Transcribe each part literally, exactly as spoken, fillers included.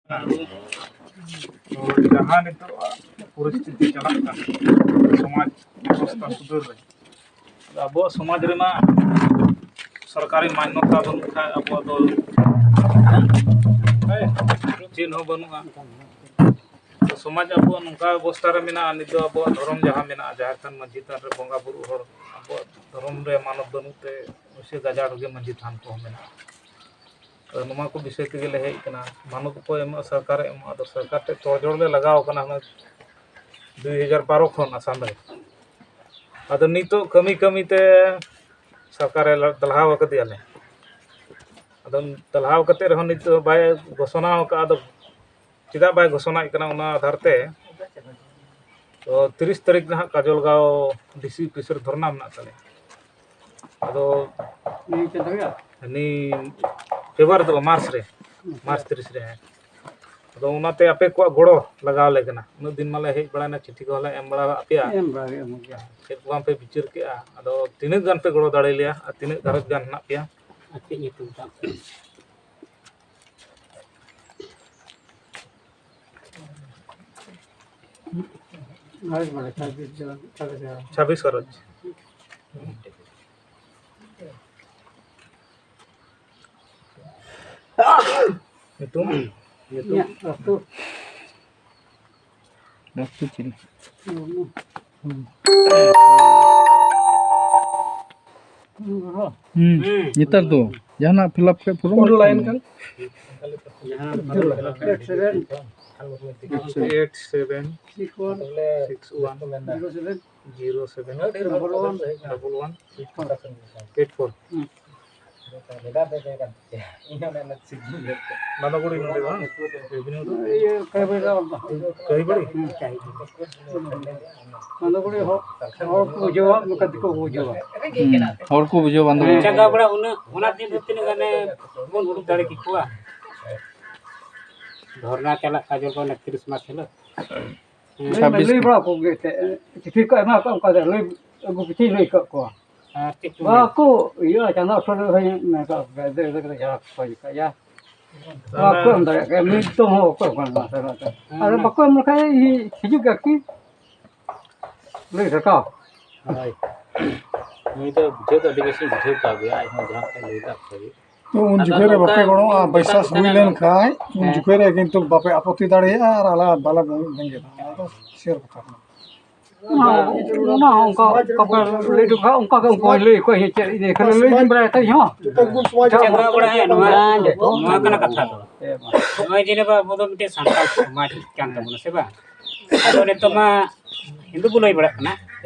ᱛᱚ ᱡᱟᱦᱟᱸ ᱱᱤᱛᱚᱜ ᱯᱚᱨᱤᱥᱛᱷᱤᱛᱤ ᱪᱟᱞᱟᱜ ᱠᱟᱱᱟ ᱥᱚᱢᱟᱡᱽ ᱵᱮᱵᱚᱥᱛᱷᱟ ᱥᱩᱫᱷᱟᱹᱨ ᱨᱮ, ᱟᱵᱚᱣᱟᱜ ᱥᱚᱢᱟᱡᱽ ᱨᱮᱢᱟ ᱥᱚᱨᱠᱟᱨᱤ ᱢᱟᱱᱱᱚᱛᱟ ᱵᱟᱹᱱᱩᱜ ᱠᱷᱟᱱ ᱟᱵᱚᱣᱟᱜ ᱫᱚ ᱪᱮᱫ ᱦᱚᱸ ᱵᱟᱹᱱᱩᱜᱼᱟ᱾ ᱛᱚ ᱥᱚᱢᱟᱡᱽ ᱟᱵᱚᱣᱟᱜ ᱱᱚᱝᱠᱟ ᱚᱵᱚᱥᱛᱷᱟ ᱨᱮ ᱢᱮᱱᱟᱜᱼᱟ, ᱱᱤᱛ ᱫᱚ ᱟᱵᱚᱣᱟᱜ ᱫᱷᱚᱨᱚᱢ ᱡᱟᱦᱟᱸ ᱢᱮᱱᱟᱜᱼᱟ, ᱡᱟᱦᱮᱨ ᱛᱷᱟᱱ, ᱢᱟᱹᱡᱷᱤ ᱛᱷᱟᱱ ᱨᱮ ᱵᱚᱸᱜᱟ ᱵᱩᱨᱩ ᱦᱚᱲ ᱟᱵᱚᱣᱟᱜ ᱫᱷᱚᱨᱚᱢ ᱨᱮ ᱢᱟᱱᱚᱛ ᱵᱟᱹᱱᱩᱜ ᱛᱮ ᱥᱮ ᱜᱟᱡᱟᱲ ᱨᱮᱜᱮ ᱢᱟᱹᱡᱷᱤ ᱛᱷᱟᱱ ᱠᱚᱦᱚᱸ ᱢᱮᱱᱟᱜᱼᱟ᱾ ᱟᱫᱚ ᱱᱚᱣᱟ ᱠᱚ ᱵᱤᱥᱚᱭ ᱛᱮᱜᱮ ᱞᱮ ᱦᱮᱡ ᱠᱟᱱᱟ᱾ ᱢᱟᱱᱚᱛ ᱠᱚ ᱮᱢᱚᱜᱼᱟ, ᱥᱚᱨᱠᱟᱨᱮ ᱮᱢᱚᱜᱼᱟ, ᱟᱫᱚ ᱥᱚᱨᱠᱟᱨ ᱴᱷᱮᱱ ᱛᱚᱲᱡᱚᱲ ᱞᱮ ᱞᱟᱜᱟᱣ ᱠᱟᱱᱟ ᱦᱟᱱᱟ ᱫᱩᱭ ᱦᱟᱡᱟᱨ ᱵᱟᱨᱚ ᱠᱷᱚᱱ ᱟᱥᱟᱢ ᱨᱮ᱾ ᱟᱫᱚ ᱱᱤᱛᱚᱜ ᱠᱟᱹᱢᱤ ᱠᱟᱹᱢᱤ ᱛᱮ ᱥᱚᱨᱠᱟᱨᱮ ᱫᱟᱞᱦᱟᱣ ᱟᱠᱟᱫᱮᱭᱟᱞᱮ᱾ ᱟᱫᱚ ᱫᱟᱞᱦᱟᱣ ᱠᱟᱛᱮ ᱨᱮᱦᱚᱸ ᱱᱤᱛᱚᱜ ᱵᱟᱭ ᱜᱷᱳᱥᱚᱱᱟ ᱟᱠᱟᱫᱼᱟ᱾ ᱟᱫᱚ ᱪᱮᱫᱟᱜ ᱵᱟᱭ ᱜᱷᱳᱥᱚᱱᱟᱭᱮᱫ ᱠᱟᱱᱟ ᱚᱱᱟ ᱟᱫᱷᱟᱨ ᱛᱮ? ᱛᱚ ᱛᱤᱨᱤᱥ ᱛᱟᱹᱨᱤᱠᱷ ᱨᱮ ᱦᱟᱸᱜ ᱠᱟᱡᱚᱞᱜᱟᱸᱣ ᱰᱤ ᱥᱤ ᱚᱯᱷᱤᱥ ᱨᱮ ᱫᱷᱚᱨᱱᱟ ᱢᱮᱱᱟᱜ ᱛᱟᱞᱮᱭᱟ᱾ ᱟᱫᱚ ᱱᱤᱭᱟᱹ ᱪᱟᱸᱫᱳ ᱨᱮᱭᱟᱜ? ᱱᱤᱭᱟᱹ ᱯᱷᱮᱵᱽᱨᱩᱣᱟᱨᱤ ᱫᱚ ᱵᱟᱝ, ᱢᱟᱨᱪ ᱨᱮ, ᱢᱟᱨᱪ ᱛᱤᱨᱤᱥ ᱨᱮ, ᱦᱮᱸ᱾ ᱟᱫᱚ ᱚᱱᱟᱛᱮ ᱟᱯᱮ ᱠᱚᱣᱟᱜ ᱜᱚᱲᱚ ᱞᱟᱜᱟᱣ ᱟᱞᱮ ᱠᱟᱱᱟ᱾ ᱩᱱᱟᱹᱜ ᱫᱤᱱ ᱢᱟᱞᱮ ᱦᱮᱡ ᱵᱟᱲᱟᱭᱮᱱᱟ, ᱪᱤᱴᱷᱤ ᱠᱚᱦᱚᱸ ᱞᱮ ᱮᱢ ᱵᱟᱲᱟ ᱟᱫ ᱯᱮᱭᱟ᱾ ᱮᱢ ᱵᱟᱲᱟ ᱜᱮ, ᱮᱢ ᱜᱮ᱾ ᱪᱮᱫ ᱠᱚ ᱵᱟᱝ ᱯᱮ ᱵᱤᱪᱟᱹᱨ ᱠᱮᱜᱼᱟ? ᱟᱫᱚ ᱛᱤᱱᱟᱹᱜ ᱜᱟᱱ ᱯᱮ ᱜᱚᱲᱚ ᱫᱟᱲᱮ ᱞᱮᱭᱟ ᱟᱨ ᱛᱤᱱᱟᱹᱜ ᱜᱷᱟᱨᱚᱸᱡᱽ ᱜᱟᱱ ᱦᱮᱱᱟᱜ ᱯᱮᱭᱟ? ᱟᱨ ᱪᱮᱫ ᱧᱩᱛᱩᱢ ᱛᱟᱢ? ᱦᱳᱭ, ᱢᱚᱬᱮ ᱪᱷᱟᱵᱵᱤᱥ ᱡᱚᱱ, ᱪᱷᱟᱵᱵᱤᱥ ᱡᱚᱱ᱾ ᱪᱷᱟᱵᱵᱤᱥ ᱜᱷᱟᱨᱚᱸᱡᱽ᱾ ᱧᱩᱛᱩᱢ? ᱧᱩᱛᱩᱢ? ᱤᱧᱟᱹᱜ ᱟᱹᱛᱩ᱾ ᱟᱹᱛᱩ ᱪᱤᱞᱤ? ᱢᱩᱨᱢᱩ᱾ ᱦᱩᱸ᱾ ᱦᱩᱸ᱾ ᱦᱩᱸ᱾ ᱱᱮᱛᱟᱨ ᱫᱚ ᱡᱟᱦᱟᱱᱟᱜ ᱯᱷᱤᱞᱟᱯ ᱠᱷᱟᱡ ᱯᱩᱨᱩᱱ ᱚᱱᱞᱟᱭᱤᱱ ᱠᱟᱱᱟ᱾ ᱠᱟᱱ᱾ ᱡᱟᱦᱟᱸ eight seven. Eight seven. Six one. Six one. Zero seven. Zero seven. Double one. Double one. Eight four. ᱦᱩᱸ᱾ ᱵᱟᱸᱫᱟᱜᱩᱲᱤ ᱱᱚᱰᱮ ᱵᱟᱝ? ᱨᱮᱵᱷᱤᱱᱤᱭᱩ ᱫᱚ? ᱤᱭᱟᱹ, ᱠᱟᱹᱦᱤᱵᱟᱹᱲᱤ᱾ ᱠᱟᱹᱦᱤᱵᱟᱹᱲᱤ? ᱦᱩᱸ, ᱠᱟᱹᱦᱤᱵᱟᱹᱲᱤ᱾ ᱵᱟᱸᱫᱟᱜᱩᱲᱤ ᱦᱚᱲ, ᱦᱚᱲ ᱠᱚ ᱵᱩᱡᱷᱟᱹᱣᱟ, ᱱᱚᱝᱠᱟ ᱫᱤᱠᱩ ᱠᱚ ᱵᱩᱡᱷᱟᱹᱣᱟ᱾ ᱦᱩᱸ, ᱦᱚᱲ ᱠᱚ ᱵᱩᱡᱷᱟᱹᱣᱟ ᱵᱟᱸᱫᱟᱜᱩᱲᱤ᱾ ᱦᱮᱸ᱾ ᱡᱟᱸᱜᱟ ᱵᱟᱲᱟ ᱩᱱᱟᱹᱜ, ᱚᱱᱟ ᱫᱤᱱ ᱨᱮ ᱛᱤᱱᱟᱹᱜ ᱜᱟᱱᱮ ᱵᱚᱱ ᱩᱰᱩᱠ ᱫᱟᱲᱮ ᱠᱮᱠᱚᱣᱟ? ᱫᱷᱚᱨᱱᱟ ᱪᱟᱞᱟᱜ ᱠᱟᱡᱚᱞ ᱠᱚ ᱚᱱᱟ ᱠᱨᱤᱥᱢᱟᱥ ᱦᱤᱞᱳᱜ᱾ ᱦᱮᱸ᱾ ᱞᱟᱹᱭ, ᱪᱷᱟᱵᱵᱤᱥ ᱞᱟᱹᱭ ᱠᱚ᱾ ᱵᱟᱲᱟ ᱠᱚᱜᱮ ᱛᱮ, ᱪᱤᱴᱷᱤ ᱠᱚ ᱮᱢᱟ ᱠᱚᱣᱟ, ᱚᱱᱠᱟ ᱫᱚ ᱞᱟᱹᱭ ᱟᱹᱜᱩ ᱯᱤᱪᱷᱤᱧ ᱞᱟᱹᱭ ᱟᱠᱟᱫ ᱠᱚᱣᱟ᱾ ᱟᱨ ᱪᱮᱫ ᱠᱚ ᱢᱮᱱᱟ? ᱵᱟᱠᱚ ᱤᱭᱟᱹ, ᱪᱟᱸᱫᱟ ᱩᱥᱟᱹᱨᱟ ᱦᱩᱭ ᱢᱮᱱ ᱠᱟᱜ ᱯᱮ, ᱫᱟᱹᱲ ᱫᱟᱹᱲ ᱠᱟᱛᱮ ᱡᱟᱦᱟᱸ ᱠᱚ ᱤᱭᱟᱹ ᱠᱟᱜ ᱭᱟ᱾ ᱵᱟᱠᱚ ᱮᱢ ᱫᱟᱲᱮᱭᱟᱜ ᱠᱟᱱᱟ, ᱢᱤᱫ ᱫᱚᱢ ᱦᱚᱸ ᱵᱟᱠᱚ ᱮᱢ ᱠᱟᱱᱟ ᱢᱟᱥᱴᱟᱨ ᱦᱚᱸ᱾ ᱟᱫᱚ ᱵᱟᱠᱚ ᱮᱢ ᱞᱮᱠᱷᱟᱱ ᱦᱤᱡᱩᱜ ᱜᱮᱭᱟ ᱠᱤ? ᱞᱟᱹᱭ ᱨᱟᱠᱟᱵ᱾ ᱦᱳᱭ᱾ ᱱᱩᱭ ᱫᱚ ᱵᱩᱡᱷᱟᱹᱣ ᱫᱚ ᱟᱹᱰᱤ ᱵᱮᱥᱤᱧ ᱵᱩᱡᱷᱟᱹᱣ ᱠᱟᱜ ᱜᱮᱭᱟ, ᱟᱡ ᱦᱚᱸ ᱡᱟᱦᱟᱸ ᱞᱮᱠᱟᱭ ᱞᱟᱹᱭ ᱠᱟᱜ ᱠᱚᱣᱟ᱾ ᱛᱚ ᱩᱱ ᱟᱫᱚ ᱡᱚᱠᱷᱚᱱ ᱨᱮ ᱱᱚᱝᱠᱟ ᱵᱟᱯᱮ ᱜᱚᱲᱚᱜᱼᱟ, ᱱᱚᱝᱠᱟ ᱵᱟᱭᱥᱟᱥ ᱠᱟᱛᱷᱟ ᱦᱩᱭ ᱠᱟᱱᱟ᱾ ᱞᱮᱱ ᱠᱷᱟᱡ, ᱩᱱ ᱦᱮᱸ᱾ ᱡᱚᱠᱷᱚᱱ ᱨᱮ ᱠᱤᱱᱛᱩ ᱵᱟᱯᱮ ᱟᱯᱚᱛᱤ ᱫᱟᱲᱮᱭᱟᱜᱼᱟ ᱟᱨ ᱟᱞᱮ ᱵᱟᱞᱮ ᱵᱮᱸᱜᱮᱫᱟ᱾ ᱚᱱᱟ ᱫᱚ ᱥᱤᱭᱳᱨ ᱠᱟᱛᱷᱟ ᱠᱟᱱᱟ᱾ ᱚᱱᱟ, ᱚᱱᱟ ᱦᱚᱸ ᱚᱱᱠᱟ, ᱚᱱᱠᱟ ᱯᱮ ᱞᱟᱹᱭ ᱦᱚᱴᱚ ᱠᱟᱜᱼᱟ, ᱚᱱᱠᱟ ᱜᱮ ᱩᱱᱠᱩ ᱦᱚᱸ ᱞᱟᱹᱭ ᱟᱠᱚ ᱦᱮᱸ, ᱪᱮᱫ ᱤᱧ ᱞᱟᱹᱭ ᱠᱷᱟᱱ ᱞᱟᱹᱭ ᱫᱩᱧ ᱵᱟᱲᱟᱭᱟ ᱛᱚ ᱤᱧ ᱦᱚᱸ᱾ ᱪᱮᱫ ᱵᱟᱲᱟ ᱦᱮᱸ, ᱱᱚᱣᱟ, ᱦᱮᱸ, ᱡᱚᱛᱚ᱾ ᱱᱚᱣᱟ ᱠᱟᱱᱟ ᱠᱟᱛᱷᱟ ᱫᱚ᱾ ᱦᱮᱸ, ᱢᱟ᱾ ᱱᱚᱜᱼᱚᱭ ᱡᱮ ᱱᱤᱭᱟᱹ ᱟᱵᱚ ᱫᱚ ᱢᱤᱫᱴᱮᱱ ᱥᱟᱱᱛᱟᱲ ᱥᱚᱢᱟᱡᱽ ᱠᱟᱱ ᱛᱟᱵᱚᱱᱟ, ᱥᱮ ᱵᱟᱝ? ᱟᱫᱚ ᱱᱤᱛᱚᱜ ᱢᱟ ᱦᱤᱱᱫᱩ ᱵᱚ ᱞᱟᱹᱭ ᱵᱟᱲᱟᱜ ᱠᱟᱱᱟ,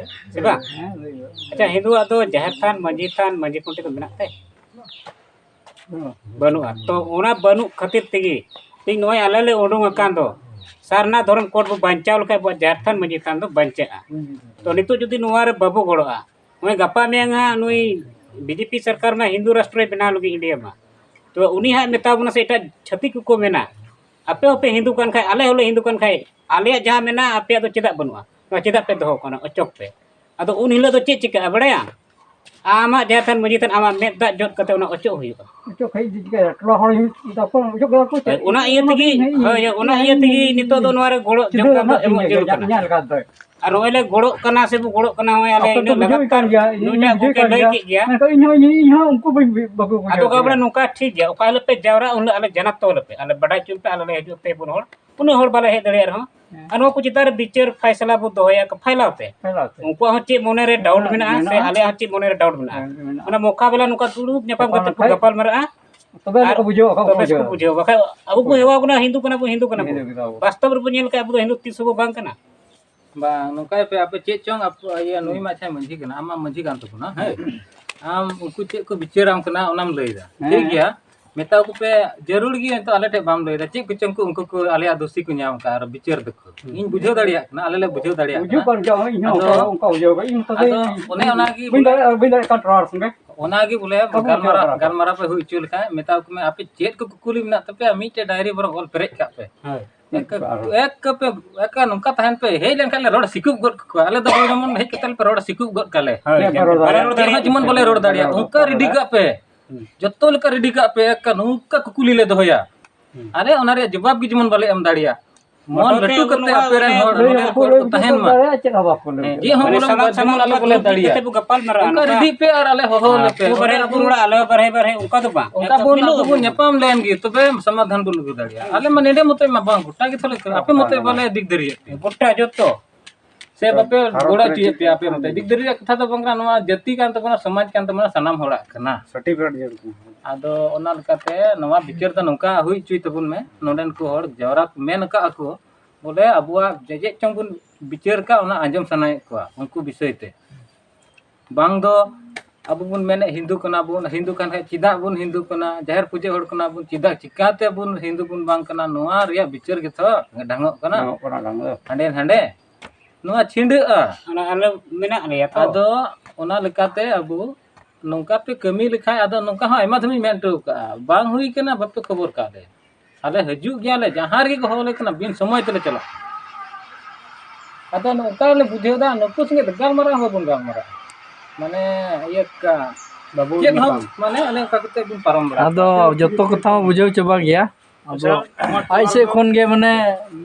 ᱥᱮ ᱵᱟᱝ? ᱦᱮᱸ, ᱞᱟᱹᱭ ᱵᱟᱲᱟᱜ ᱠᱟᱱᱟ᱾ ᱟᱪᱪᱷᱟ, ᱦᱤᱱᱫᱩᱣᱟᱜ ᱫᱚ ᱡᱟᱦᱮᱨ ᱛᱷᱟᱱ, ᱢᱟᱹᱡᱷᱤ ᱛᱷᱟᱱ, ᱢᱟᱹᱡᱷᱤ ᱠᱷᱩᱱᱴᱤ ᱫᱚ ᱢᱮᱱᱟᱜ ᱛᱮ? ᱵᱟᱹᱱᱩᱜᱼᱟ᱾ ᱛᱚ ᱚᱱᱟ ᱵᱟᱹᱱᱩᱜ ᱠᱷᱟᱹᱛᱤᱨ ᱛᱮᱜᱮ ᱛᱮᱦᱮᱧ ᱱᱚᱜᱼᱚᱭ ᱟᱞᱮ ᱞᱮ ᱩᱰᱩᱝ ᱟᱠᱟᱱ ᱫᱚ, ᱥᱟᱨᱱᱟ ᱫᱷᱚᱨᱚᱢ ᱠᱳᱰ ᱵᱚ ᱵᱟᱧᱪᱟᱣ ᱞᱮᱠᱷᱟᱡ ᱟᱵᱚᱣᱟᱜ ᱡᱟᱦᱮᱨ ᱛᱷᱟᱱ ᱢᱟᱹᱡᱷᱤ ᱛᱷᱟᱱ ᱫᱚ ᱵᱟᱧᱪᱟᱜᱼᱟ᱾ ᱛᱚ ᱱᱤᱛᱚᱜ ᱡᱩᱫᱤ ᱱᱚᱣᱟ ᱨᱮ ᱵᱟᱵᱚ ᱜᱚᱲᱚᱜᱼᱟ, ᱱᱚᱜᱼᱚᱭ ᱜᱟᱯᱟ ᱢᱮᱭᱟᱝ ᱦᱟᱸᱜ ᱱᱩᱭ ᱵᱤᱡᱮᱯᱤ ᱥᱚᱨᱠᱟᱨ ᱢᱟ ᱦᱤᱱᱫᱩ ᱨᱟᱥᱴᱨᱚᱭ ᱵᱮᱱᱟᱣ ᱞᱟᱹᱜᱤᱫ ᱤᱱᱰᱤᱭᱟ ᱢᱟ, ᱛᱚ ᱩᱱᱤ ᱦᱟᱸᱜ ᱢᱮᱛᱟ ᱵᱚᱱᱟ ᱥᱮ ᱮᱴᱟᱜ ᱪᱷᱟᱹᱛᱤᱠ ᱠᱚᱠᱚ ᱢᱮᱱᱟ, ᱟᱯᱮ ᱦᱚᱸᱯᱮ ᱦᱤᱱᱫᱩ ᱠᱟᱱ ᱠᱷᱟᱡ, ᱟᱞᱮ ᱦᱚᱸᱞᱮ ᱦᱤᱱᱫᱩ ᱠᱟᱱ ᱠᱷᱟᱡ, ᱟᱞᱮᱭᱟᱜ ᱡᱟᱦᱟᱸ ᱢᱮᱱᱟᱜᱼᱟ ᱟᱯᱮᱭᱟᱜ ᱫᱚ ᱪᱮᱫᱟᱜ ᱵᱟᱹᱱᱩᱜᱼᱟ? ᱱᱚᱣᱟ ᱪᱮᱫᱟᱜ ᱯᱮ ᱫᱚᱦᱚ ᱠᱟᱜ ᱠᱟᱱᱟ? ᱚᱪᱚᱜ ᱯᱮ᱾ ᱟᱫᱚ ᱩᱱ ᱦᱤᱞᱳᱜ ᱫᱚ ᱪᱮᱫ ᱪᱤᱠᱟᱹᱜᱼᱟ ᱵᱟᱲᱟᱭᱟᱢ? ᱟᱢᱟᱜ ᱡᱟᱦᱮᱨ ᱛᱷᱟᱱ ᱢᱟᱹᱡᱷᱤ ᱛᱷᱟᱱ ᱟᱢᱟᱜ ᱢᱮᱫ ᱫᱟᱜ ᱡᱚᱫ ᱠᱟᱛᱮ ᱚᱱᱟ ᱚᱪᱚᱜ ᱦᱩᱭᱩᱜᱼᱟ᱾ ᱚᱪᱚᱜ ᱠᱷᱟᱡ ᱪᱤᱠᱟᱹᱭᱟ? ᱴᱚᱞᱟ ᱦᱚᱲ ᱦᱩᱭᱩᱜ ᱛᱟᱠᱚ, ᱚᱪᱚᱜ ᱠᱟᱫᱟ ᱠᱚ ᱪᱮᱫ? ᱦᱳᱭ, ᱚᱱᱟ ᱤᱭᱟᱹ ᱛᱮᱜᱮ, ᱦᱳᱭ, ᱦᱳᱭ, ᱚᱱᱟ ᱤᱭᱟᱹ ᱛᱮᱜᱮ ᱱᱤᱛᱚᱜ ᱫᱚ ᱱᱚᱣᱟ ᱨᱮ ᱜᱚᱲᱚ ᱪᱤᱫᱷᱟᱹ ᱡᱚᱝ ᱫᱚ ᱠᱟᱛᱮ ᱚᱱᱟ ᱮᱢᱚᱜ ᱛᱮᱜᱮ ᱡᱟᱹᱨᱩᱲ ᱠᱟᱱᱟ᱾ ᱧᱮᱞ ᱟᱠᱟᱫ ᱫᱚ᱾ ᱟᱨ ᱱᱚᱜᱼᱚᱭ ᱞᱮ ᱜᱚᱲᱚᱜ ᱠᱟᱱᱟ ᱥᱮ ᱵᱚ ᱜᱚᱲᱚᱜ ᱠᱟᱱᱟ, ᱱᱚᱜᱼᱚᱭ ᱟᱞᱮ ᱟᱯᱮ ᱯᱮ ᱤᱱᱟᱹᱜ ᱵᱩᱡᱷᱟᱹᱣ ᱞᱟᱜᱟᱛᱟᱨ ᱠᱟᱱ ᱜᱮᱭᱟ, ᱤᱧ ᱱᱩᱭᱴᱟᱜ ᱵᱩᱡᱷᱟᱹᱣ ᱜᱚᱢᱠᱮ ᱠᱟᱱ ᱞᱟᱹᱭ ᱜᱮᱭᱟ᱾ ᱠᱮᱫ ᱜᱮᱭᱟ᱾ ᱢᱮᱱᱠᱷᱟᱱ ᱤᱧ ᱦᱚᱸ, ᱤᱧ, ᱤᱧ ᱦᱚᱸ ᱩᱱᱠᱩ ᱵᱟᱹᱧ, ᱵᱟᱠᱚ ᱵᱩᱡᱷᱟᱹᱣ ᱟᱫᱚ ᱜᱟᱵᱲᱟ ᱜᱮᱭᱟ᱾ ᱱᱚᱝᱠᱟ ᱴᱷᱤᱠ ᱜᱮᱭᱟ, ᱚᱠᱟ ᱦᱤᱞᱳᱜ ᱯᱮ ᱡᱟᱣᱨᱟᱜᱼᱟ ᱩᱱ ᱦᱤᱞᱳᱜ ᱟᱞᱮ ᱡᱟᱱᱟᱛ ᱛᱚ ᱟᱞᱮ ᱯᱮ, ᱟᱞᱮ ᱵᱟᱰᱟᱭ ᱦᱚᱪᱚ ᱯᱮ, ᱟᱞᱮ ᱞᱮ ᱦᱤᱡᱩᱜ ᱛᱮ ᱵᱚᱱ ᱦᱚᱲ᱾ ᱩᱱᱟᱹᱜ ᱦᱚᱲ ᱵᱟᱞᱮ ᱦᱮᱡ ᱫᱟᱲᱮᱭᱟᱜ ᱨᱮᱦᱚᱸ, ᱦᱮᱸ᱾ ᱟᱨ ᱱᱚᱣᱟ ᱠᱚ ᱪᱮᱛᱟᱱ ᱨᱮ ᱵᱤᱪᱟᱹᱨ ᱯᱷᱟᱭᱥᱟᱞᱟ ᱵᱚ ᱫᱚᱦᱚᱭᱟ, ᱯᱷᱟᱭᱞᱟ ᱛᱮ᱾ ᱩᱱᱠᱩᱣᱟᱜ ᱦᱚᱸ ᱪᱮᱫ ᱢᱚᱱᱮ ᱨᱮ ᱰᱟᱣᱩᱴ ᱢᱮᱱᱟᱜᱼᱟ, ᱥᱮ ᱢᱮᱱᱟᱜᱼᱟ᱾ ᱟᱞᱮᱭᱟᱜ ᱦᱚᱸ ᱪᱮᱫ ᱢᱚᱱᱮ ᱨᱮ ᱰᱟᱣᱩᱴ ᱢᱮᱱᱟᱜᱼᱟ᱾ ᱦᱮᱸ, ᱢᱮᱱᱟᱜᱼᱟ᱾ ᱚᱱᱟ ᱢᱚᱠᱟ ᱵᱮᱞᱟ ᱱᱚᱝᱠᱟ ᱫᱩᱲᱩᱵ ᱧᱟᱯᱟᱢ ᱜᱟᱯᱟᱞ ᱠᱟᱛᱮ ᱠᱚ ᱢᱟᱨᱟᱣ᱾ ᱜᱟᱯᱟᱞ ᱢᱟᱨᱟᱜᱼᱟ᱾ ᱛᱚᱵᱮ ᱟᱨ ᱠᱚ ᱵᱩᱡᱷᱟᱹᱣᱟ, ᱚᱠᱟ ᱠᱚ ᱛᱚᱵᱮ ᱥᱮ ᱠᱚ ᱵᱩᱡᱷᱟᱹᱣᱟ᱾ ᱵᱩᱡᱷᱟᱹᱣᱟ᱾ ᱵᱟᱠᱷᱟᱡ ᱟᱵᱚ ᱵᱚ ᱦᱮᱣᱟ ᱠᱟᱱᱟ ᱦᱤᱱᱫᱩ ᱠᱟᱱᱟ ᱵᱚ, ᱦᱤᱱᱫᱩ ᱠᱟᱱᱟ ᱵᱚ᱾ ᱦᱤᱱᱫᱩ ᱠᱟᱱᱟ ᱵᱚ᱾ ᱵᱟᱥᱛᱚᱵ ᱨᱮᱵᱚ ᱧᱮᱞ ᱠᱟᱜᱼᱟ, ᱟᱵᱚ ᱫᱚ ᱦᱤᱱᱫᱩ ᱛᱤᱥ ᱦᱚᱸ ᱵᱚ ᱵᱟᱝ ᱠᱟᱱᱟ᱾ ᱵᱟᱝ, ᱱᱚᱝᱠᱟᱭ ᱯᱮ, ᱟᱯᱮ ᱪᱮᱫ ᱪᱚᱝ, ᱟᱯ-, ᱤᱭᱟᱹ, ᱱᱩᱭ ᱢᱟ ᱟᱪᱪᱷᱟ ᱢᱟᱹᱡᱷᱤ ᱠᱟᱱᱟ, ᱟᱢ ᱢᱟ ᱢᱟᱹᱡᱷᱤ ᱠᱟᱱ ᱛᱟᱵᱚᱱᱟ, ᱦᱮᱸ? ᱟᱢ ᱩᱱᱠᱩ ᱪᱮᱫ ᱠᱚ ᱵᱤᱪᱟᱹᱨᱟᱢ ᱠᱟᱱᱟ, ᱚᱱᱟᱢ ᱞᱟᱹᱭᱫᱟ᱾ ᱦᱮᱸ᱾ ᱴᱷᱤᱠ ᱜᱮᱭᱟ, ᱢᱮᱛᱟ ᱠᱚᱯᱮ, ᱡᱟᱹᱨᱩᱲ ᱜᱮ ᱱᱤᱛᱚᱜ ᱟᱞᱮ ᱴᱷᱮᱡ ᱵᱟᱢ ᱞᱟᱹᱭᱫᱟ, ᱪᱮᱫ ᱠᱚᱪᱚᱝ ᱠᱚ ᱩᱱᱠᱩ ᱠᱚ ᱟᱞᱮᱭᱟᱜ ᱫᱳᱥᱤ ᱠᱚ ᱧᱟᱢ ᱠᱟᱜᱼᱟ, ᱟᱨ ᱵᱤᱪᱟᱹᱨ ᱫᱟᱠᱚ᱾ ᱦᱩᱸ᱾ ᱤᱧ ᱵᱩᱡᱷᱟᱹᱣ ᱫᱟᱲᱮᱭᱟᱜ ᱠᱟᱱᱟ, ᱟᱞᱮ ᱞᱮ ᱵᱩᱡᱷᱟᱹᱣ ᱫᱟᱲᱮᱭᱟᱜ ᱵᱩᱡᱷᱟᱹᱣ ᱠᱟᱱᱟ᱾ ᱠᱟᱱ ᱜᱮᱭᱟ, ᱤᱧ ᱦᱚᱸ ᱟᱫᱚ, ᱚᱱᱠᱟ, ᱚᱱᱠᱟ ᱵᱩᱡᱷᱟᱹᱣ ᱠᱟᱱᱟ, ᱤᱧ ᱦᱚᱸ ᱛᱚᱵᱮ ᱟᱫᱚ ᱤᱧ ᱚᱱᱮ ᱚᱱᱟ ᱜᱮ ᱵᱟᱹᱧ ᱵᱚᱞᱮ ᱫᱟᱲᱮᱭᱟᱜᱼᱟ, ᱵᱟᱹᱧ ᱫᱟᱲᱮᱭᱟᱜᱼᱟ control ᱥᱚᱸᱜᱮ᱾ ᱚᱱᱟ ᱜᱮ ᱵᱚᱞᱮ ᱵᱟᱵᱚᱱ ᱜᱟᱞᱢᱟᱨᱟᱣ, ᱵᱩᱡᱷᱟᱹᱣ ᱠᱟᱱᱟ᱾ ᱜᱟᱞᱢᱟᱨᱟᱣ ᱯᱮ ᱦᱩᱭ ᱦᱚᱪᱚ ᱞᱮᱠᱷᱟᱡ, ᱢᱮᱛᱟ ᱠᱚ ᱢᱮ, ᱟᱯᱮ ᱪᱮᱫ ᱠᱚ ᱠᱩᱠᱞᱤ ᱢᱮᱱᱟᱜ ᱛᱟᱯᱮᱭᱟ, ᱢᱤᱫᱴᱮᱡ ᱰᱟᱭᱨᱤ ᱵᱚᱨᱚᱝ ᱚᱞ ᱯᱮᱨᱮᱡ ᱠᱟᱜ ᱯᱮ᱾ ᱦᱳᱭ᱾ ᱮᱠ, ᱮᱠ ᱯᱮ, ᱮᱠ ᱱᱚᱝᱠᱟ ᱛᱟᱦᱮᱱ ᱯᱮ, ᱦᱮᱡ ᱞᱮᱱᱠᱷᱟᱱ ᱞᱮ ᱨᱚᱲ ᱥᱤᱠᱩᱵ ᱜᱚᱫ ᱠᱟᱠᱚᱣᱟ᱾ ᱟᱞᱮ ᱫᱚ ᱡᱮᱢᱚᱱ ᱦᱮᱡ ᱠᱟᱛᱮ ᱯᱮ ᱨᱚᱲ ᱥᱤᱠᱩᱵ ᱜᱚᱫ ᱠᱟᱞᱮ᱾ ᱦᱳᱭ, ᱪᱮᱫ ᱵᱟᱞᱮ ᱨᱚᱲ ᱫᱟᱲᱮᱭᱟᱜᱼᱟ᱾ ᱪᱮᱫ ᱦᱚᱸ ᱡᱮᱢᱚᱱ ᱵᱟᱞᱮ ᱨᱚᱲ ᱫᱟᱲᱮᱭᱟᱜᱼᱟ, ᱚᱱᱠᱟ ᱨᱮᱰᱤ ᱠᱟᱜ ᱯᱮ᱾ ᱡᱚᱛᱚ ᱞᱮᱠᱟ ᱨᱮᱰᱤ ᱠᱟᱜ ᱯᱮ, ᱮᱠ ᱱᱚᱝᱠᱟ ᱠᱩᱠᱞᱤ ᱞᱮ ᱫᱚᱦᱚᱭᱟ᱾ ᱦᱩᱸ᱾ ᱟᱞᱮ ᱚᱱᱟ ᱨᱮᱭᱟᱜ ᱡᱚᱵᱟᱵ ᱜᱮ ᱡᱮᱢᱚᱱ ᱵᱟᱞᱮ ᱮᱢ ᱫᱟᱲᱮᱭᱟᱜ᱾ ᱢᱚᱱ ᱢᱚᱴᱚᱨ ᱛᱮ ᱞᱟᱹᱴᱩ ᱠᱟᱛᱮ ᱵᱟᱹᱱᱩᱜᱼᱟ, ᱟᱯᱮ ᱨᱮᱱ ᱦᱚᱲ ᱞᱟᱹᱭ ᱱᱚᱰᱮ ᱦᱚᱸᱠᱚ ᱠᱚ ᱞᱟᱹᱭ ᱛᱟᱦᱮᱱ ᱢᱟ᱾ ᱫᱟᱲᱮᱭᱟᱜᱼᱟ, ᱪᱮᱫ ᱦᱚᱸ ᱵᱟᱠᱚ ᱞᱟᱹᱭ ᱦᱮᱸ, ᱫᱟᱲᱮᱭᱟᱜᱼᱟ᱾ ᱡᱮ ᱦᱚᱸ ᱢᱟᱱᱮ ᱵᱟᱝ ᱥᱟᱱᱟᱢ ᱡᱮᱢᱚᱱ ᱟᱞᱮ ᱥᱟᱱᱟᱢ ᱵᱚᱞᱮ ᱫᱩᱲᱩᱵ ᱫᱟᱲᱮᱭᱟᱜ᱾ ᱠᱟᱛᱮ ᱵᱚ ᱜᱟᱯᱟᱞ ᱢᱟᱨᱟᱜᱼᱟ, ᱚᱱᱠᱟ ᱱᱚᱝᱠᱟ ᱨᱮᱰᱤ ᱯᱮ ᱟᱨ ᱟᱞᱮ ᱦᱚᱦᱚ ᱟᱞᱮ ᱯᱮ᱾ ᱟᱠᱚ ᱵᱟᱨᱦᱮ ᱟᱨ ᱠᱚ ᱨᱚᱲᱟ, ᱟᱞᱮ ᱦᱚᱸ ᱵᱟᱨᱦᱮ ᱵᱟᱨᱦᱮ, ᱚᱱᱠᱟ ᱫᱚ ᱵᱟᱝ᱾ ᱚᱱᱠᱟ ᱮᱠᱫᱚᱢ ᱵᱚᱱ ᱢᱤᱞᱟᱹᱣ ᱟᱵᱚ ᱵᱚᱱ ᱵᱚᱱ᱾ ᱧᱟᱯᱟᱢ ᱞᱮᱱ ᱜᱮ, ᱛᱚᱵᱮ ᱥᱚᱢᱟᱫᱷᱟᱱ ᱵᱚᱱ ᱟᱹᱜᱩ ᱫᱟᱲᱮᱭᱟᱜᱼᱟ᱾ ᱟᱞᱮ ᱢᱟ ᱱᱚᱰᱮ ᱢᱚᱛᱚ ᱢᱟ ᱵᱟᱝ, ᱜᱚᱴᱟ ᱜᱮ ᱛᱷᱚᱲᱮ ᱠᱟᱱᱟ᱾ ᱟᱯᱮ ᱢᱚᱛᱚ ᱵᱟᱞᱮ ᱫᱤᱠ ᱫᱟᱲᱮᱭᱟᱜ ᱯᱮ᱾ ᱜᱚᱴᱟ ᱡᱚᱛᱚ᱾ ᱥᱮ ᱵᱟᱯᱮ ᱜᱚᱲᱚ ᱦᱚᱪᱚᱭᱮᱫ ᱯᱮᱭᱟ ᱟᱯᱮ ᱢᱚᱛᱚ? ᱫᱤᱠ ᱫᱟᱹᱨᱤ ᱨᱮᱭᱟᱜ ᱠᱟᱛᱷᱟ ᱫᱚ ᱵᱟᱝ ᱠᱟᱱᱟ, ᱱᱚᱣᱟ ᱡᱟᱹᱛᱤ ᱠᱟᱱ ᱛᱟᱵᱚᱱᱟ, ᱥᱚᱢᱟᱡᱽ ᱠᱟᱱ ᱛᱟᱵᱚᱱᱟ, ᱥᱟᱱᱟᱢ ᱦᱚᱲᱟᱜ ᱠᱟᱱᱟ᱾ ᱥᱟᱨᱴᱤᱯᱷᱤᱠᱮᱴ ᱡᱟᱹᱨᱩᱲ ᱠᱟᱱᱟ᱾ ᱟᱫᱚ ᱚᱱᱟ ᱞᱮᱠᱟᱛᱮ ᱱᱚᱣᱟ ᱵᱤᱪᱟᱹᱨ ᱫᱚ ᱱᱚᱝᱠᱟ ᱦᱩᱭ ᱦᱚᱪᱚᱭ ᱛᱟᱵᱚᱱ ᱢᱮ, ᱱᱚᱰᱮᱱ ᱠᱚ ᱦᱚᱲ ᱡᱟᱣᱨᱟ ᱠᱚ ᱢᱮᱱ ᱟᱠᱟᱫ ᱟᱠᱚ, ᱵᱚᱞᱮ ᱟᱵᱚᱣᱟᱜ ᱡᱮ ᱪᱮᱫ ᱪᱚᱝ ᱵᱚᱱ ᱵᱤᱪᱟᱹᱨ ᱟᱠᱟᱫ, ᱚᱱᱟ ᱟᱸᱡᱚᱢ ᱥᱟᱱᱟᱭᱮᱫ ᱠᱚᱣᱟ ᱩᱱᱠᱩ ᱵᱤᱥᱚᱭ ᱛᱮ᱾ ᱵᱟᱝ ᱫᱚ ᱟᱵᱚ ᱵᱚᱱ ᱢᱮᱱᱮᱫ ᱦᱤᱱᱫᱩ ᱠᱟᱱᱟ ᱵᱚᱱ, ᱦᱤᱱᱫᱩ ᱠᱟᱱ ᱠᱷᱟᱡ ᱪᱮᱫᱟᱜ ᱵᱚᱱ ᱦᱤᱱᱫᱩ ᱠᱟᱱᱟ, ᱡᱟᱦᱮᱨ ᱯᱩᱡᱟᱹ ᱦᱚᱲ ᱠᱟᱱᱟ ᱵᱚᱱ, ᱪᱮᱫᱟᱜ ᱪᱤᱠᱟᱛᱮ ᱵᱚᱱ ᱦᱤᱱᱫᱩ ᱵᱚᱱ ᱵᱟᱝ ᱠᱟᱱᱟ, ᱱᱚᱣᱟ ᱨᱮᱭᱟᱜ ᱵᱤᱪᱟᱹᱨ ᱜᱮᱛᱚ ᱰᱷᱟᱝᱚᱜ ᱠᱟᱱᱟ᱾ ᱰᱷᱟᱝᱚᱜ ᱠᱟᱱᱟ, ᱰᱷᱟᱝᱚᱜ᱾ ᱦᱟᱸᱰᱮ ᱱᱟᱸᱰᱮ ᱱᱚᱣᱟ ᱪᱷᱤᱸᱰᱟᱹᱜᱼᱟ᱾ ᱚᱱᱟ ᱟᱞᱮ ᱢᱮᱱᱟᱜ ᱞᱮᱭᱟ ᱛᱚ᱾ ᱟᱫᱚ ᱚᱱᱟ ᱞᱮᱠᱟᱛᱮ ᱟᱵᱚ ᱱᱚᱝᱠᱟ ᱯᱮ ᱠᱟᱹᱢᱤ ᱞᱮᱠᱷᱟᱡ, ᱟᱫᱚ ᱱᱚᱝᱠᱟ ᱦᱚᱸ ᱟᱭᱢᱟ ᱫᱷᱚᱢ ᱤᱧ ᱢᱮᱱ ᱦᱚᱴᱚ ᱠᱟᱜᱼᱟ, ᱵᱟᱝ ᱦᱩᱭ ᱠᱟᱱᱟ, ᱵᱟᱯᱮ ᱠᱷᱚᱵᱚᱨ ᱠᱟᱜ ᱞᱮ᱾ ᱟᱞᱮ ᱦᱤᱡᱩᱜ ᱜᱮᱭᱟᱞᱮ, ᱡᱟᱦᱟᱸ ᱨᱮᱜᱮ ᱠᱚ ᱦᱚᱦᱚ ᱞᱮ ᱠᱟᱱᱟ, ᱵᱤᱱ ᱥᱚᱢᱚᱭ ᱛᱮᱞᱮ ᱪᱟᱞᱟᱜᱼᱟ᱾ ᱟᱫᱚ ᱱᱚᱝᱠᱟ ᱞᱮ ᱵᱩᱡᱷᱟᱹᱣ ᱫᱟ, ᱱᱩᱠᱩ ᱥᱚᱸᱜᱮ ᱫᱚ ᱜᱟᱞᱢᱟᱨᱟᱣ ᱦᱚᱸ ᱵᱟᱵᱚᱱ ᱜᱟᱞᱢᱟᱨᱟᱣᱟ᱾ ᱢᱟᱱᱮ ᱤᱭᱟᱹ ᱠᱟ-, ᱵᱟᱵᱚ ᱪᱮᱫ ᱦᱚᱸ, ᱧᱟᱯᱟᱢ᱾ ᱢᱟᱱᱮ ᱚᱱᱮ ᱚᱱᱠᱟ ᱠᱟᱛᱮ ᱵᱚᱱ ᱯᱟᱨᱚᱢ ᱵᱟᱲᱟᱜᱼᱟ᱾ ᱟᱫᱚ ᱡᱚᱛᱚ ᱠᱟᱛᱷᱟ ᱦᱚᱸ ᱵᱩᱡᱷᱟᱹᱣ ᱪᱟᱵᱟ ᱜᱮᱭᱟ᱾ ᱟᱫᱚ ᱟᱪᱪᱷᱟ, ᱟᱡ ᱥᱮᱫ ᱠᱷᱚᱱ ᱜᱮ ᱢᱟᱱᱮ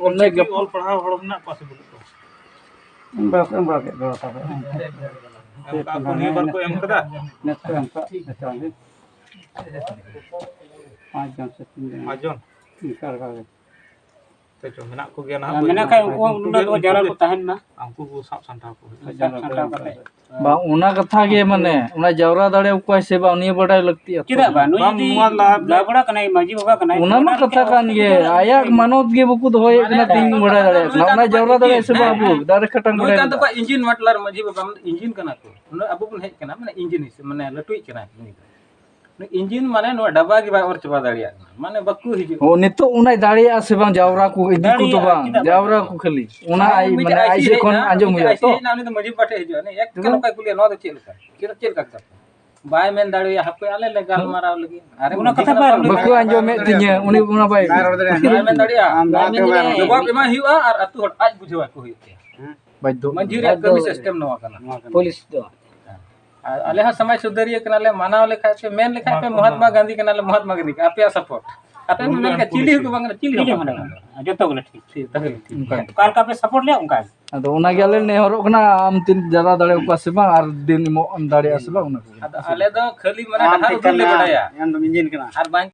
ᱚᱞ ᱪᱤᱠᱤ ᱚᱞ ᱯᱟᱲᱦᱟᱣ ᱦᱚᱲ ᱢᱮᱱᱟᱜ ᱠᱚᱣᱟ ᱥᱮ ᱵᱟᱹᱱᱩᱜ ᱠᱚᱣᱟ? ᱵᱟᱠᱚ ᱮᱢ ᱵᱟᱲᱟ ᱠᱮᱫ ᱫᱚ ᱛᱟᱦᱚᱞᱮ᱾ ᱚᱱᱠᱟ ᱟᱠᱚ ᱱᱤᱭᱟᱹ ᱵᱟᱨ ᱠᱚ ᱮᱢ ᱠᱟᱫᱟ? ᱱᱮᱥ ᱠᱚ ᱮᱢ ᱠᱟᱜ, ᱱᱮᱥ ᱠᱚ ᱮᱢ ᱠᱟᱜ᱾ ᱯᱟᱸᱪ ᱡᱚᱱ ᱥᱮ ᱛᱤᱱ ᱡᱚᱱ᱾ ᱯᱟᱸᱪ ᱡᱚᱱ? ᱚᱱᱠᱟ ᱞᱮᱠᱟ ᱜᱮ᱾ ᱛᱚ ᱪᱚ, ᱢᱮᱱᱟᱜ ᱠᱚᱜᱮᱭᱟ ᱱᱟᱦᱟᱜ, ᱢᱮᱱᱟᱜ ᱠᱷᱟᱡ ᱩᱱᱠᱩ ᱩᱱᱠᱩ ᱩᱱᱠᱩ ᱡᱟᱣᱨᱟ ᱠᱚ ᱛᱟᱦᱮᱱ ᱢᱟ᱾ ᱩᱱᱠᱩ ᱠᱚ ᱥᱟᱵ ᱥᱟᱢᱴᱟᱣ ᱠᱚ ᱦᱩᱭᱩᱜᱼᱟ᱾ ᱥᱟᱵ ᱥᱟᱢᱴᱟᱣ ᱠᱟᱛᱮ᱾ ᱵᱟᱝ, ᱚᱱᱟ ᱠᱟᱛᱷᱟ ᱜᱮ, ᱢᱟᱱᱮ, ᱚᱱᱟ ᱡᱟᱣᱨᱟ ᱫᱟᱲᱮ ᱟᱠᱚᱣᱟᱭ ᱥᱮ ᱵᱟᱝ, ᱱᱤᱭᱟᱹ ᱵᱟᱰᱟᱭ ᱞᱟᱹᱠᱛᱤᱜᱼᱟ ᱛᱚ᱾ ᱪᱮᱫᱟᱜ ᱵᱟᱝ? ᱱᱩᱭ ᱵᱟᱝ, ᱡᱩᱫᱤ ᱱᱚᱣᱟ ᱞᱟᱦᱟ ᱞᱟ ᱵᱚᱲᱟ ᱠᱟᱱᱟᱭ, ᱢᱟᱹᱡᱷᱤ ᱵᱟᱵᱟ ᱠᱟᱱᱟᱭ, ᱚᱱᱟ ᱢᱟ ᱚᱱᱟ ᱠᱟᱛᱷᱟ ᱞᱮᱠᱟ ᱠᱟᱱ ᱜᱮ, ᱚᱱᱟ ᱟᱭᱟᱜ ᱢᱟᱱᱚᱛ ᱜᱮ ᱵᱟᱠᱚ ᱫᱚᱦᱚᱭᱮᱫ ᱠᱟᱱᱟ, ᱛᱤᱧ ᱵᱟᱰᱟᱭ ᱫᱟᱲᱮᱭᱟᱜ ᱠᱟᱱᱟ᱾ ᱚᱱᱟ ᱡᱟᱣᱨᱟ ᱫᱟᱲᱮ ᱥᱮ ᱵᱟᱝ, ᱟᱵᱚ ᱫᱟᱨᱮ ᱠᱟᱴᱟᱝ ᱱᱩᱭ ᱵᱟᱰᱟᱭ ᱠᱟᱱ ᱞᱟᱜᱟᱜᱼᱟ᱾ ᱛᱟᱠᱚᱣᱟ ᱤᱧᱡᱤᱱ ᱢᱟᱴᱞᱟᱨ ᱢᱟᱹᱡᱷᱤ ᱵᱟᱵᱟ, ᱤᱧᱡᱤᱱ ᱠᱟᱱᱟ ᱠᱚ᱾ ᱱᱩᱭ ᱟᱵᱚ ᱵᱚᱱ ᱦᱮᱡ ᱠᱟᱱᱟ, ᱢᱟᱱᱮ, ᱤᱧᱡᱤᱱ ᱢᱟᱱᱮ, ᱞᱟᱹᱴᱩᱭᱤᱡ ᱠᱟᱱᱟᱭ ᱱᱩᱭ ᱫᱚ᱾ ᱤᱧᱡᱤᱱ ᱢᱟᱱᱮ ᱱᱚᱣᱟ ᱰᱟᱵᱟ ᱜᱮ ᱵᱟᱭ ᱚᱨ ᱪᱟᱵᱟ ᱫᱟᱲᱮᱭᱟᱜ ᱠᱟᱱᱟ, ᱢᱟᱱᱮ ᱵᱟᱠᱚ ᱦᱤᱡᱩᱜ ᱚ, ᱠᱟᱱᱟ᱾ ᱱᱤᱛᱚᱜ ᱚᱱᱟᱭ ᱫᱟᱲᱮᱭᱟᱜᱼᱟ ᱥᱮ ᱵᱟᱝ, ᱡᱟᱣᱨᱟ ᱠᱚ ᱤᱫᱤ ᱠᱚ ᱫᱚ ᱫᱟᱲᱮᱭᱟᱜᱼᱟ, ᱵᱟᱝ, ᱪᱮᱫᱟᱜ ᱵᱟᱝ? ᱡᱟᱣᱨᱟ ᱠᱚ ᱠᱷᱟᱹᱞᱤ᱾ ᱚᱱᱟ ᱟᱭ, ᱢᱤᱫᱴᱮᱡ ᱢᱟᱱᱮ ᱟᱭ ᱥᱤ ᱟᱡ ᱥᱮᱫ ᱦᱮᱡ ᱠᱷᱚᱱ ᱮᱱᱟ, ᱟᱸᱡᱚᱢ ᱢᱤᱫᱴᱮᱡ ᱦᱩᱭᱩᱜᱼᱟ ᱟᱭ ᱥᱤ ᱛᱚ᱾ ᱦᱮᱡ ᱮᱱᱟ, ᱩᱱᱤ ᱫᱚ ᱢᱟᱹᱡᱷᱤ ᱵᱟᱵᱟ ᱴᱷᱮᱡ ᱦᱤᱡᱩᱜᱼᱟ, ᱩᱱᱤ ᱮᱠ ᱠᱮ ᱦᱩᱸ᱾ ᱱᱚᱝᱠᱟᱭ ᱠᱩᱞᱤᱭᱟ, "ᱱᱚᱣᱟ ᱫᱚ ᱪᱮᱫ ᱞᱮᱠᱟ? ᱪᱮᱫ, ᱪᱮᱫ ᱞᱮᱠᱟ ᱠᱮᱫᱟ ᱯᱮ?" ᱵᱟᱭ ᱢᱮᱱ ᱫᱟᱲᱮᱭᱟᱜᱼᱟ, "ᱦᱟᱯᱮ ᱟᱞᱮ ᱞᱮ ᱜᱟᱞᱢᱟᱨᱟᱣ ᱞᱮᱜᱮ᱾" ᱟᱨᱮ ᱚᱱᱟ ᱠᱟᱛᱷᱟ ᱵᱟᱭ ᱨᱚᱲ ᱵᱟᱠᱚ ᱫᱟᱲᱮᱭᱟᱜᱼᱟ᱾ ᱟᱸᱡᱚᱢᱮᱫ ᱛᱤᱧᱟᱹ, ᱩᱱᱤ ᱚᱱᱟ ᱵᱟᱭ ᱵᱟᱭ ᱨᱚᱲ ᱫᱟᱲᱮᱭᱟᱜᱼᱟ᱾ ᱵᱟᱭ ᱢᱮᱱ ᱫᱟᱲᱮᱭᱟᱜᱼᱟ᱾ ᱟᱢ ᱵᱟᱢ ᱢᱮᱱ ᱫᱟᱲᱮᱭᱟᱜᱼᱟ᱾ ᱡᱚᱵᱟᱵ ᱮᱢᱟᱭ ᱦᱩᱭᱩᱜᱼᱟ ᱟᱨ ᱟᱹᱛᱩ ᱦᱚᱲ ᱟᱡ ᱵᱩᱡᱷᱟᱹᱣ ᱟᱠᱚ ᱦᱩᱭᱩᱜ ᱛᱟᱭᱟ᱾ ᱵᱟᱫᱽᱫᱷᱚ᱾ ᱢᱟᱹᱡᱷᱤ ᱨᱮᱭᱟᱜ ᱵᱟᱫᱽᱫᱷᱚ᱾ ᱠᱟᱹᱢᱤ ᱥᱤᱥᱴᱮᱢ ᱱᱚᱣᱟ ᱠᱟᱱᱟ᱾ ᱱᱚᱣᱟ ᱠᱟᱱᱟ᱾ ᱯᱩᱞᱤᱥ ᱫᱚ᱾ ᱦᱮᱸ᱾ ᱟᱨ ᱟᱞᱮ ᱦᱚᱸ ᱥᱚᱢᱟᱡᱽ ᱥᱩᱫᱷᱟᱹᱨᱤᱭᱟᱹ ᱠᱟᱱᱟᱞᱮ, ᱢᱟᱱᱟᱣ ᱞᱮᱠᱷᱟᱡ ᱯᱮ, ᱢᱮᱱ ᱞᱮᱠᱷᱟᱡ ᱯᱮ, ᱢᱚᱦᱟᱛᱢᱟ ᱜᱟᱱᱫᱷᱤ ᱠᱟᱱᱟᱞᱮ, ᱢᱚᱦᱟᱛᱢᱟ ᱜᱟᱱᱫᱷᱤ, ᱟᱯᱮᱭᱟᱜ ᱥᱟᱯᱳᱨᱴ᱾ ᱟᱯᱮ ᱯᱮ ᱢᱮᱱ ᱞᱮᱠᱷᱟᱡ ᱪᱤᱞᱤ ᱦᱚᱸ ᱵᱟᱝ ᱠᱟᱱᱟ, ᱪᱤᱞᱤ ᱦᱚᱸ ᱵᱟᱝ ᱠᱟᱱᱟ᱾ ᱡᱚᱛᱚ ᱜᱮᱞᱮ ᱴᱷᱤᱠ᱾ ᱴᱷᱤᱠ, ᱛᱟᱦᱞᱮ ᱴᱷᱤᱠ᱾ ᱚᱱᱠᱟ᱾ ᱚᱠᱟ ᱞᱮᱠᱟ ᱯᱮ ᱥᱟᱯᱳᱨᱴ ᱞᱮᱭᱟ, ᱚᱱᱠᱟ ᱜᱮ᱾ ᱟᱫᱚ ᱚᱱᱟ ᱜᱮ ᱟᱞᱮ ᱞᱮ ᱱᱮᱦᱚᱨᱚᱜ ᱠᱟᱱᱟ, ᱟᱢ ᱛᱤᱱ ᱡᱟᱫᱟ ᱫᱟᱲᱮ ᱚᱠᱟ ᱥᱮ ᱵᱟᱝ, ᱟᱨ ᱫᱤᱱ ᱮᱢᱚᱜ ᱮᱢ ᱫᱟᱲᱮᱭᱟᱜᱼᱟ ᱥᱮ ᱵᱟᱝ, ᱚᱱᱟ ᱠᱚᱜᱮ᱾ ᱟᱫᱚ ᱟᱞᱮ ᱫᱚ ᱠᱷᱟᱹᱞᱤ ᱢᱟᱱᱮ ᱟᱢ ᱰᱟᱦᱟᱨ ᱴᱷᱤᱠ ᱩᱫᱩᱜ ᱞᱮ ᱠᱟᱱᱟ, ᱵᱟᱰᱟᱭᱟ᱾ ᱟᱢ ᱫᱚᱢ ᱤᱧᱡᱤᱱ ᱠᱟᱱᱟ᱾ ᱟᱨ ᱵᱟᱝ